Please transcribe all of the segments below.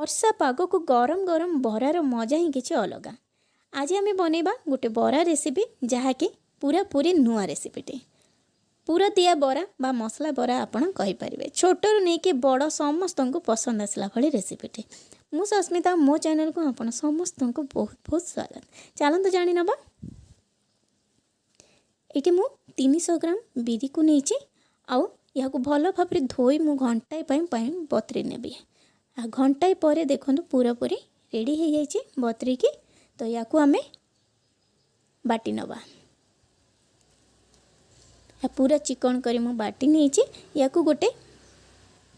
ବର୍ଷା ପାଗକୁ ଗରମ ଗରମ ବରାର ମଜା ହିଁ କିଛି ଅଲଗା। ଆଜି ଆମେ ବନେଇବା ଗୋଟେ ବରା ରେସିପି, ଯାହାକି ପୁରାପୁରି ନୂଆ ରେସିପିଟେ। ପୁର ଦିଆ ବରା ବା ମସଲା ବରା ଆପଣ କହିପାରିବେ। ଛୋଟରୁ ନେଇକି ବଡ଼ ସମସ୍ତଙ୍କୁ ପସନ୍ଦ ଆସିଲା ଭଳି ରେସିପିଟେ। ମୁଁ ସସ୍ମିତା, ମୋ ଚ୍ୟାନେଲକୁ ଆପଣ ସମସ୍ତଙ୍କୁ ବହୁତ ବହୁତ ସ୍ୱାଗତ। ଚାଲନ୍ତୁ ଜାଣିନେବା। ଏଇଠି ମୁଁ 300 ଗ୍ରାମ ବିରିକୁ ନେଇଛି ଆଉ ଏହାକୁ ଭଲ ଭାବରେ ଧୋଇ ମୁଁ ଘଣ୍ଟାଏ ପାଇଁ ବତୁରେଇ ନେବି। ଆଉ ଘଣ୍ଟାଏ ପରେ ଦେଖନ୍ତୁ, ପୁରାପୁରି ରେଡ଼ି ହେଇଯାଇଛି ବତୁରେଇକି। ତ ୟାକୁ ଆମେ ବାଟି ନେବା। ପୁରା ଚିକଣ କରି ମୁଁ ବାଟି ନେଇଛି। ୟାକୁ ଗୋଟେ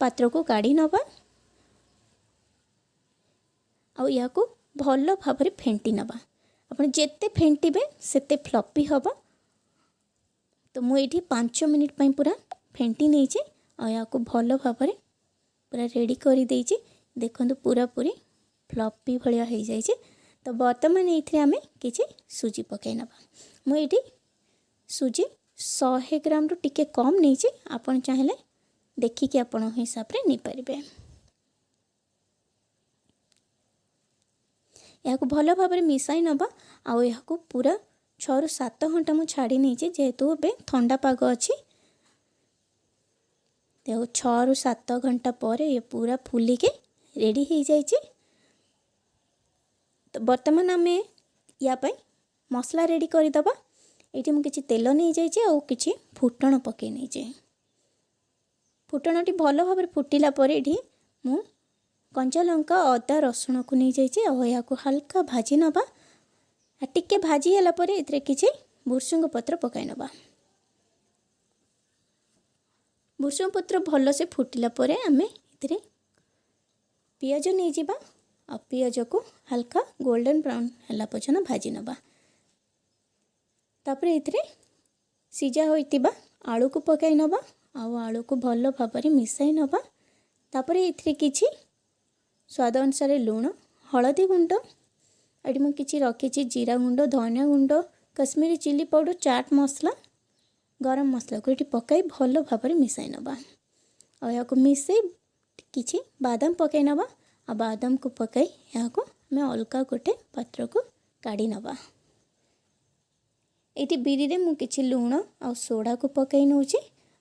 ପାତ୍ରକୁ କାଢ଼ି ନେବା ଆଉ ୟାକୁ ଭଲ ଭାବରେ ଫେଣ୍ଟି ନେବା। ଆପଣ ଯେତେ ଫେଣ୍ଟିବେ, ସେତେ ଫ୍ଲପି ହେବ। ତ ମୁଁ ଏଇଠି 5 ମିନିଟ୍ ପାଇଁ ପୁରା ଫେଣ୍ଟି ନେଇଛି ଆଉ ୟାକୁ ଭଲ ଭାବରେ ପୁରା ରେଡ଼ି କରିଦେଇଛି। ଦେଖନ୍ତୁ, ପୁରାପୁରି ଫ୍ଲପି ଭଳିଆ ହେଇଯାଇଛି। ତ ବର୍ତ୍ତମାନ ଏଇଥିରେ ଆମେ କିଛି ସୁଜି ପକାଇ ନେବା। ମୁଁ ଏଇଠି ସୁଜି 100 ଗ୍ରାମରୁ ଟିକେ କମ୍ ନେଇଛି। ଆପଣ ଚାହିଁଲେ ଦେଖିକି ଆପଣଙ୍କ ହିସାବରେ ନେଇପାରିବେ। ଏହାକୁ ଭଲ ଭାବରେ ମିଶାଇ ନେବା ଆଉ ଏହାକୁ ପୁରା 6ରୁ 7 ଘଣ୍ଟା ମୁଁ ଛାଡ଼ି ନେଇଛି, ଯେହେତୁ ଏବେ ଥଣ୍ଡା ପାଗ ଅଛି। 6ରୁ 7 ଘଣ୍ଟା ପରେ ଇଏ ପୁରା ଫୁଲିକି ରେଡ଼ି ହେଇଯାଇଛି। ତ ବର୍ତ୍ତମାନ ଆମେ ୟା ପାଇଁ ମସଲା ରେଡ଼ି କରିଦେବା। ଏଇଠି ମୁଁ କିଛି ତେଲ ନେଇଯାଇଛି ଆଉ କିଛି ଫୁଟଣ ପକାଇ ନେଇଛି। ଫୁଟଣଟି ଭଲ ଭାବରେ ଫୁଟିଲା ପରେ ଏଇଠି ମୁଁ କଞ୍ଚା ଲଙ୍କା, ଅଦା, ରସୁଣକୁ ନେଇଯାଇଛି ଆଉ ଏହାକୁ ହାଲକା ଭାଜି ନେବା। ଟିକେ ଭାଜି ହେଲା ପରେ ଏଥିରେ କିଛି ଭୃଷଙ୍ଗ ପତ୍ର ପକାଇ ନେବା। ଭୃଷଙ୍ଗ ପତ୍ର ଭଲସେ ଫୁଟିଲା ପରେ ଆମେ ଏଥିରେ ପିଆଜ ନେଇଯିବା ଆଉ ପିଆଜକୁ ହାଲକା ଗୋଲ୍ଡେନ୍ ବ୍ରାଉନ୍ ହେଲା ପର୍ଯ୍ୟନ୍ତ ଭାଜି ନେବା। ତାପରେ ଏଥିରେ ସିଝା ହୋଇଥିବା ଆଳୁକୁ ପକାଇ ନେବା ଆଉ ଆଳୁକୁ ଭଲ ଭାବରେ ମିଶାଇ ନେବା। ତାପରେ ଏଥିରେ କିଛି ସ୍ୱାଦ ଅନୁସାରେ ଲୁଣ, ହଳଦୀ ଗୁଣ୍ଡ, ଏଠି ମୁଁ କିଛି ରଖିଛି ଜିରା ଗୁଣ୍ଡ, ଧନିଆ ଗୁଣ୍ଡ, କାଶ୍ମୀରୀ ଚିଲି ପାଉଡ଼ର, ଚାଟ୍ ମସଲା, ଗରମ ମସଲାକୁ ଏଠି ପକାଇ ଭଲ ଭାବରେ ମିଶାଇ ନେବା। ଆଉ ଏହାକୁ ମିଶାଇ କିଛି ବାଦାମ ପକାଇ ନେବା ଆଉ ବାଦାମକୁ ପକାଇ ଏହାକୁ ଆମେ ଅଲଗା ଗୋଟେ ପାତ୍ରକୁ କାଢ଼ି ନେବା। ଏଇଠି ବିରିରେ ମୁଁ କିଛି ଲୁଣ ଆଉ ସୋଡ଼ାକୁ ପକାଇ ନେଉଛି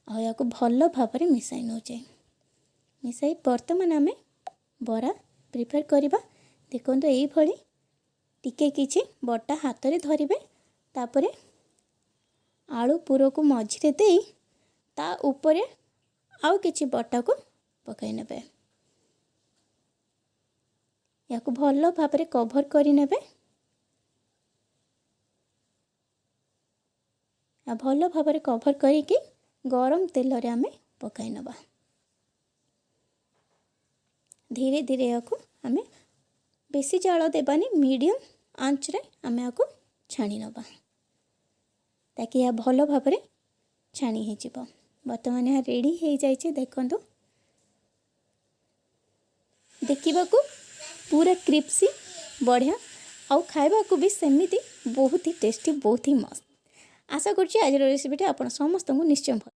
ଆଉ ଏହାକୁ ଭଲ ଭାବରେ ମିଶାଇ ନେଉଛି। ମିଶାଇ ବର୍ତ୍ତମାନ ଆମେ ବରା ପ୍ରିପେୟାର କରିବା। ଦେଖନ୍ତୁ, ଏଇଭଳି ଟିକେ କିଛି ବଟା ହାତରେ ଧରିବେ। ତାପରେ ଆଳୁ ପୁରକୁ ମଝିରେ ଦେଇ ତା ଉପରେ ଆଉ କିଛି ବଟାକୁ ପକାଇ ନେବେ। ଏହାକୁ ଭଲ ଭାବରେ କଭର୍ କରିନେବେ ଆଉ ଭଲ ଭାବରେ କଭର୍ କରିକି ଗରମ ତେଲରେ ଆମେ ପକାଇ ନେବା। ଧୀରେ ଧୀରେ ଏହାକୁ ଆମେ ବେଶୀ ଜାଳ ଦେବାନି, ମିଡ଼ିୟମ୍ ଆଞ୍ଚରେ ଆମେ ଏହାକୁ ଛାଣି ନେବା, ତାକି ଏହା ଭଲ ଭାବରେ ଛାଣି ହେଇଯିବ। ବର୍ତ୍ତମାନ ଏହା ରେଡ଼ି ହେଇଯାଇଛି। ଦେଖନ୍ତୁ, ଦେଖିବାକୁ ପୁରା କ୍ରିସ୍ପି, ବଢ଼ିଆ ଆଉ ଖାଇବାକୁ ବି ସେମିତି ବହୁତ ହି ଟେଷ୍ଟି, ବହୁତ ହି ମସ୍ତ। ଆଶା କରୁଛି ଆଜିର ରେସିପିଟା ଆପଣ ସମସ୍ତଙ୍କୁ ନିଶ୍ଚୟ ଭଲ